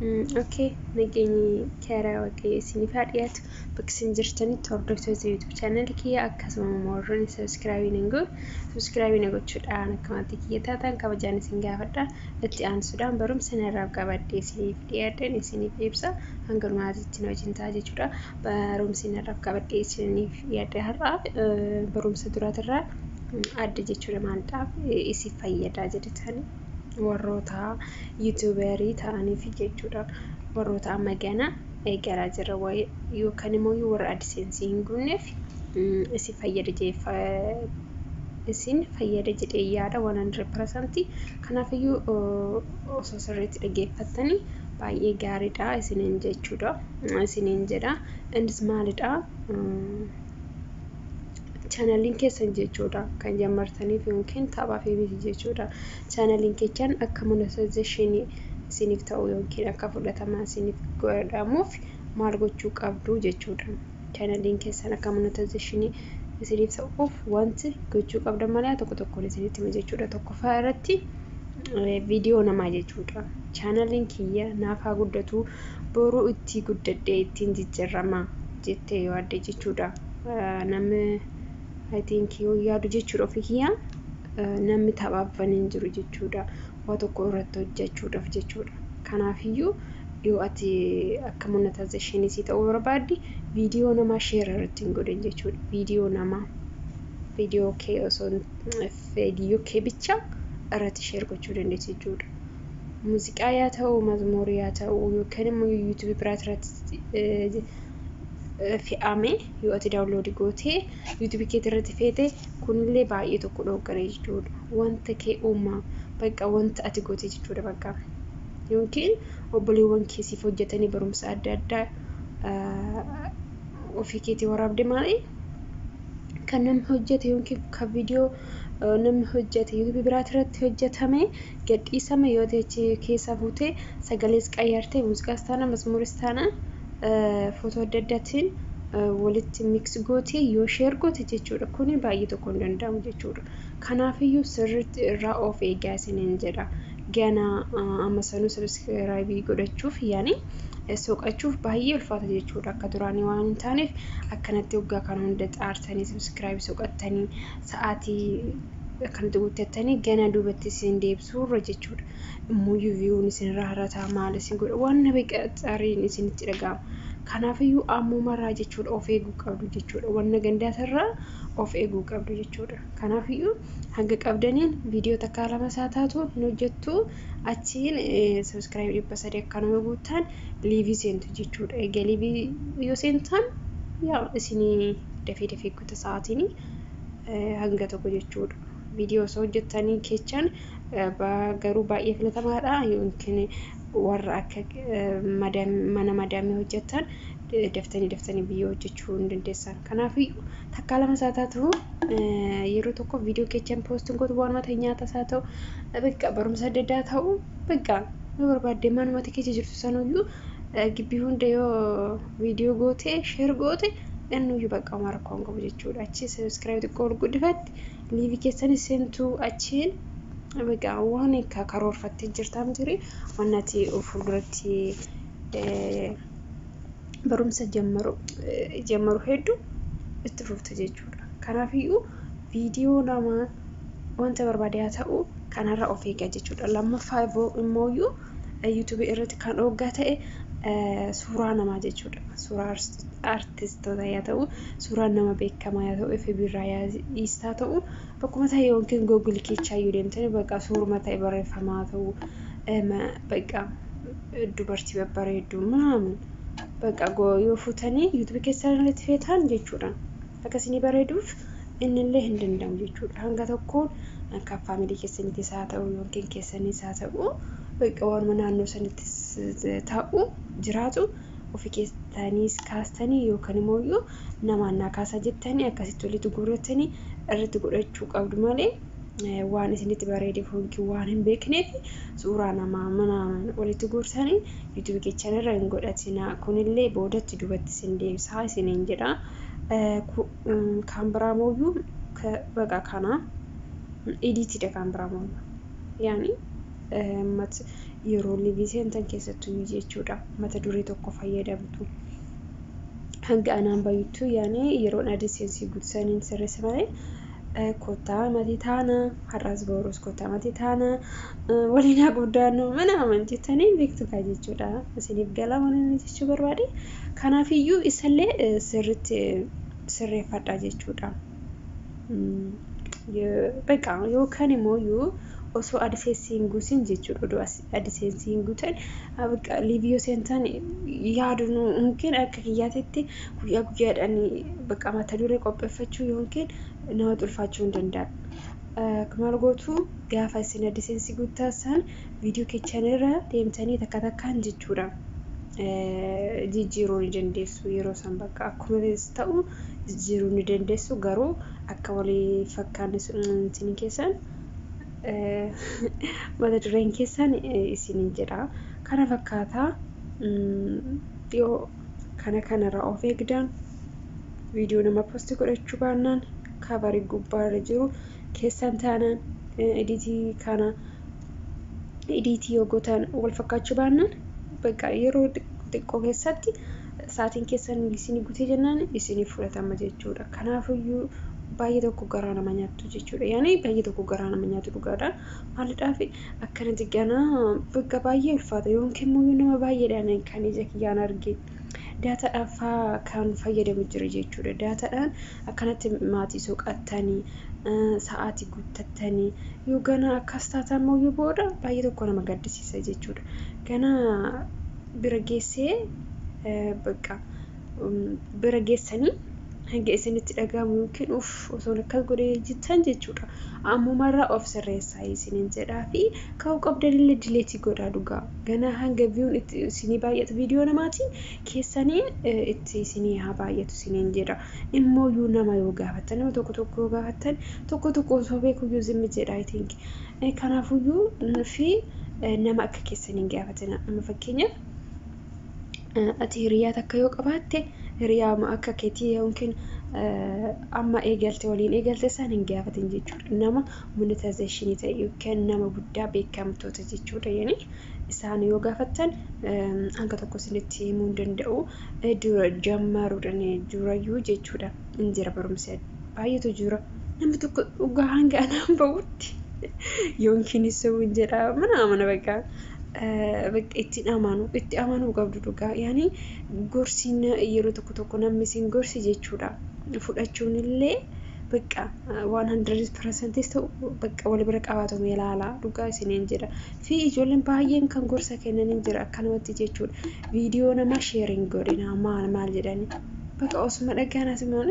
Okay, nageenyi karaa Waaqayyo isiniif haa dhiyaatu. Bakka isin jirtanitti hordoftoota YouTube channel kiyya, akkasuma immoo warroonni subscribe hin goone subscribe na gochuudhaan akka maatii kiyya taatan kabajaan isin gaafadha. Itti aansuudhaan barumsa narraaf qabadhee isiniif dhiyaadhan isiniif ibsa. Hanga dhumaatitti na wajjin ta'a jechuudha. Barumsi narraaf qabadhee isiniif dhiyaadhe har'aaf barumsa duraatirraa adda jechuudha. Maalidhaaf isin fayyadaa jedhetanii warroota YouTuberii ta'aniif jechuudha. Warroota amma gana eegalaa jira yookaan immoo warra AdSense hin guunneef isin fayyada jedhee yaada 100%. Kanaafiyyuu osoo sirriitti dhaggeeffattanii baay'ee gaariidha isiniin jechuudha. Isiniin jedha. Innis maalidha? Channeliin keessan jechuudha kan jammartaniif yookiin taphaaf miti jechuudha. Channeliin keessan akka monetization isiniif ta'u yookiin akka fudhatamaa isiniif godhamuuf maal gochuu qabdu jechuudha. Channeliin keessan akka monetization isiniif ta'uuf wanti gochuu qabdan malee tokko tokkoon isinitti hima jechuudha. Tokkoffaa irratti viidiyoo namaa jechuudha. Channeliin kiyya naaf haa guddatu, boruu itti guddadhee ittiin jijjiirama jettee yoo yaadde jechuudha. Namni, I think, yoo yaadu jechuudha, ofii kiyyaa namni taphaaf hin jiru jechuudha. Waa tokko irratti hojjechuudhaaf jechuudha. Kanaafiyyuu yoo ati akka monetization sii ta'uu barbaadde, viidiyoo namaa share irratti hin godhin jechuudha. Viidiyoo namaa, viidiyoo kee osoo, viidiyoo kee bicha irratti share gochuu dandeessu jechuudha. Muuziqaa yaa ta'u, mazmuurii yaa ta'u, yookaan immoo YouTubeii biraa irratti fe'ame yoo ati download gootee YouTubeii keetii irratti feete, kunillee baay'ee tokko dhoggana jechuudha. Wanta kee uumaa, bakka wanta ati goote jechuudha bakka. Yookiin obboleewwan kee siif hojjetanii barumsa adda addaa ofii keetii waraabde malee, kan namni hojjete yookiin kan viidiyoo namni hojjete YouTubeii biraa irratti hojjetame gadhiisame yoo ta'e keessaa fuutee sagalees qayyartee, muuziqaas taana, mazmuuris taana, footoo adda addaatiin walitti mix gootee yoo share goote jechuudha. Kuni baay'ee tokko hin danda'amu jechuudha. Kanaafiyyuu sirriitti irraa of eegaa isiniin jedha. Gana amma sanuu subscribe godhachuuf yaani soqachuuf baay'ee ulfaata jechuudha. Akka duraanii waan hin taaneef akkanatti waggaa kana hunda xaartanii subscribe soqattanii sa'aatii akkanatti guuttattanii gana duubatti isin deebisuurra jechuudha. Immoo viewun isinirraa harataa, maal isin godha, waan beeqa xaariin isinitti dhaga'ama. Kanaafiyyuu ammumarraa jechuudha of eeguu qabdu jechuudha. Wanna gandaatirraa of eeguu qabdu jechuudha. Kanaafiyyuu hanga qabdaniin viidiyoo takkaa lama isaa taatu hin hojjettu, achiin subscribe 300 akkanuma guuttan live seentu jechuudha. Egaa live yoo seentan yaa isinii dafee dafee guuta sa'aatiin hanga tokko jechuudha. Viidiyoo osoo hojjettanii keechan garuu baay'ee filatamaadha. Yookiin warra akka mana madaamii hojjetan daftanii daftanii biyyoo hojjechuu hin dandeessan. Kanaafiyyuu takkaa lama isaa taatu yeroo tokko viidiyoo keechan postiin gootu, waanuma ta'e, nyaata isaa ta'u, bakka barumsa adda addaa ta'u, bakka yoo barbaadde manumatti keessa jirtu sanuyyuu gibbii hunda yoo viidiyoo goote share goote, innuyyuu bakka homaa rakkoo hin qabu jechuudha. Achi subscribe xiqqoo ol guddifatti live keessanis seentuu, achiin bakka waan akka karoorfattee jirtaa miti, waan ati fuulduratti barumsa jammaru hedduu itti fufta jechuudha. Kanaafiyyuu viidiyoo namaa wanta barbaade haa ta'u, kanarra of eegaa jechuudha. Lammaffaa immoo YouTubeii irratti kan dhooggaa ta'e suuraa namaa jechuudha. Suuraa artistoota yaa ta'u, suuraa nama beekamaa yaa ta'u, FB irraa yaa ta'u, bakkuma ta'e yookiin Google keessaa iyyuu deemtanii bakka suuruma ta'e barreeffamaa ta'u, bakka dubartii babbareedduu ምናምን bakka yoo fuutanii YouTubeii keessan irratti feetan jechuudha. Akkasii bareeduuf innillee hin danda'amu jechuudha. Hanga tokkoon akka family keessaniitis haa ta'u yookiin keessanis haa ta'u, bakka waanuma naannoo sanittis ta'u jiraatu ofii keessaniis kaastanii yookaan immoo namaan naa kaasaa jettanii akkasitti walitti guurratanii irratti godhachuu qabdu malee, waan isinitti bareedeef yookiin waan hin beekneef suuraa namaa ምናምን walitti guurtanii YouTubeii keessan irra hin godhatina. Kunillee boodatti duubatti isin deebisaa isiniin jedha. Kan biraa mooyyuu baqa kana editiidha. Kan biraa mooyyuu yaani Yeroo live seentan keessattuu jechuudha. Mata duree tokko fayyadamtu. Hanga anaan bayuttu yaani yeroon AdSense guutisaniin sirreessa malee, kottaa matii taana, har'as boruus kottaa matii taana, waliin haa guddaannu mana aman jettanii beektu kaa jechuudha. Isiniif gala waan inni jechuu barbaade. Kanaafiyyuu isallee sirriitti sirreeffadha jechuudha. Beqa yookaan immoo iyyuu osoo AdSense hin guutin jechuudha. Odoo AdSense hin guutan bakka live yoo seentan yaaduun yookiin akka kiyyaatitti guyyaa guyyaadhaan bakka mata duree qopheeffachuu yookiin nama ulfaachuu hin danda'a. Maal gootu, gaafa isin AdSense guuttasan viidiyoo keessan irra deemtanii takka takkaan jechuudha. Jijjiiruu ni dandeessu yeroo san, bakka akkuma ta'u jijjiiruu ni dandeessu, garuu akka walii fakkaanne isin keessan mata dureen keessan isiniin jedha. Kana fakkaataa, yoo kana kanarraa of eegdan, viidiyoo nama post godhachuu baannaan, cover gubbaarra jiru keessan taanaan, edit kana edit yoo gootan wal fakkaachuu baannaan, bakka yeroo xiqqoo keessatti sa'aatiin keessan isinii guutee jennaan isinii fudhatama jechuudha. Kanaafiyyuu baay'ee tokko garaa nama nyaattu jechuudha. Yaani baay'ee tokko garaa nama nyaatu dhugaadha. Maaliidhaaf akkanatti ganaa bakka baay'ee ulfaata yookiin immoo nama baay'eedhaan kan ija kiyyaan arge daataadhaan faa kan fayyadamu jira jechuudha. Daataadhaan akkanatti maatii soqattanii, sa'aatii guuttattanii, yoo gana akkas taatan immoo booda baay'ee tokko nama gaddisiisa jechuudha. Gana bira geessee bakka bira geessanii hanga isinitti dhaga'amu yookiin uff, osoo akkas godhee jettan jechuudha. Ammumarraa of sirreessaa isiniin jedhaa fi ka'uu qabdanillee delete godhaa dhugaa. Ganaa hanga viewn itti isinii baay'atu, viidiyoo namaatiin keessaniin itti isinii haa baay'atu isiniin jedha. Immoo iyyuu nama yoo gaafattan, nama tokko tokko yoo gaafattan, tokko tokko osoo beekuyyuu zimmi jedha, I think. Kanaafuyyuu fi nama akka keessaniin gaafatina. Amma fakkeenyaaf ati hiriyaa takka yoo qabaatte, hiriyaa akka keetii yookiin amma eegalte waliin eegalte isaan hin gaafatin jechuudha. Nama monetization ta'e yookiin nama guddaa beekamtoota jechuudha. Yani isaan yoo gaafattan hanga tokko isinitti himuu hin danda'u. Dura jammaruudhaan durayyuu jechuudha. Hin jira, barumsa baay'eetu jira. Namni tokko dhugaa hanga anaan bahutti yookiin hin jedha mana amana bakka ittiin amanu, itti amanuu qabdu dhugaa. Yaani gorsiin yeroo tokko tokko namni isin gorsi jechuudha. Fudhachuun illee bakka 100% ta'u bakka wal bira qabaatame ilaala dhugaa isiniin jedha. Fi ijoolleen baay'een kan gorsa kennan jira akkanumatti jechuudha. Viidiyoo namaa sharing godhina maal maal jedhani. Bakka osuma dhagaan asumaan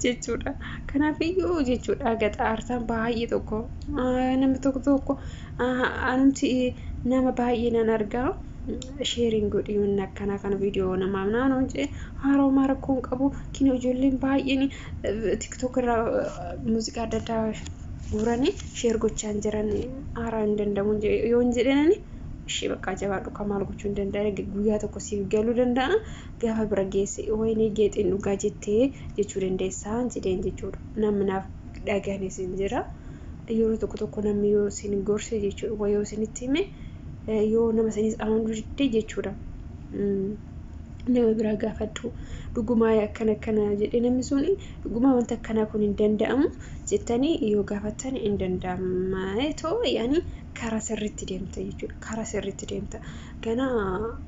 jechuudha. Kanaafiyyuu jechuudha, gaxaartaan baay'ee tokko namni tokko tokko anumti nama baay'ee nan argaa, sharing godhi wanni akkanaa kana viidiyoo namaa naannoo jedhe haaroomaa rakkoo hin qabu. Kini ijoolleen baay'een TikTok irraa muuziqaa adda addaa guuranii share gochaa hin jiran, haaraa hin danda'amu yoo hin jedhani, ishee bakka jabaadhu kan maal gochuu hin danda'a, guyyaa tokko siif galuu danda'a, gaafa bira geesse wayinii geexiin dhugaa jettee jechuu dandeessaa jedheen jechuudha. Namni naaf dhagahanis hin jira. Yeroo tokko tokko namni yoo isin gorse jechuudha, yoo isinitti hime, yoo nama sanis amanuu didde jechuudha. Nama biraa gaafadhu, dhugumaa akkana akkana jedhee namni sun dhugumaa wanta akkanaa kun hin danda'amu jettanii yoo gaafattan, hin danda'ama too, yaani karaa sirriitti deemta jechuudha. Karaa sirriitti deemta. Ganaa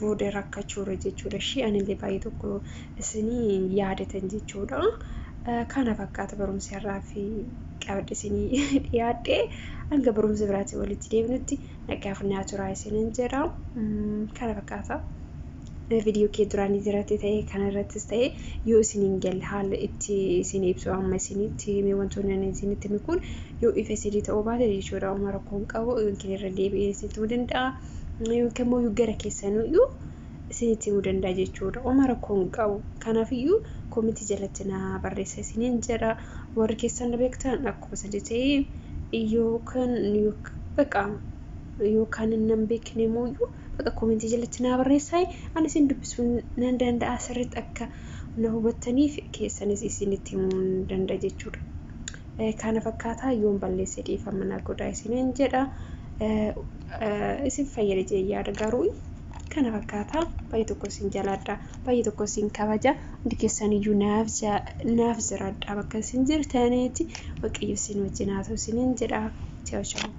booda rakkachuurra jechuudha. Ishee anillee baay'ee tokko isinii yaadatan jechuudha. Kana fakkaata barumsa irraa fi qabadhe isinii dhiyaadhe. Hanga barumsa biraatiin walitti deebinutti nagaaf naa turaa isiniin jedha. Kana fakkaata. Viidiyoo kee duraanii jiraate ta'e kana irrattis ta'e, yoo isiniin galle, haala itti isin ibsu amma isinitti hime, wantoonni ani isinitti hime kun yoo ifa isinii ta'uu baate jechuudha, oma rakkoo hin qabu, yookiin irra deebi'ee isinitti himuu danda'a yookiin immoo gara keessanuyyuu isinitti himuu danda'a jechuudha. Oma rakkoo hin qabu. Kanaafiyyuu comment jalatti na barreessa isiniin jedha. Warri keessan na beektan akkuma sadi ta'e yookaan bakka yookaan nan beekne immoo bakka comment jalatti naa barreessaa, ani isin dubbisuu nan danda'a, sirriitti akka na hubattaniif keessanis isinitti himuu danda'a jechuudha. Kana fakkaataa, yoon balleesse dhiifama na godhaa isiniin jedha. Isin fayyada jedhee yaada garuu kana fakkaata. Baay'ee tokko isin jaaladha. Baay'ee tokko isin kabaja. Hundi keessan iyyuu naaf jiraadha bakka isin jirtanitti. Waaqayyo isin wajjin haa ta'u isiniin jedha. Ciao ciao.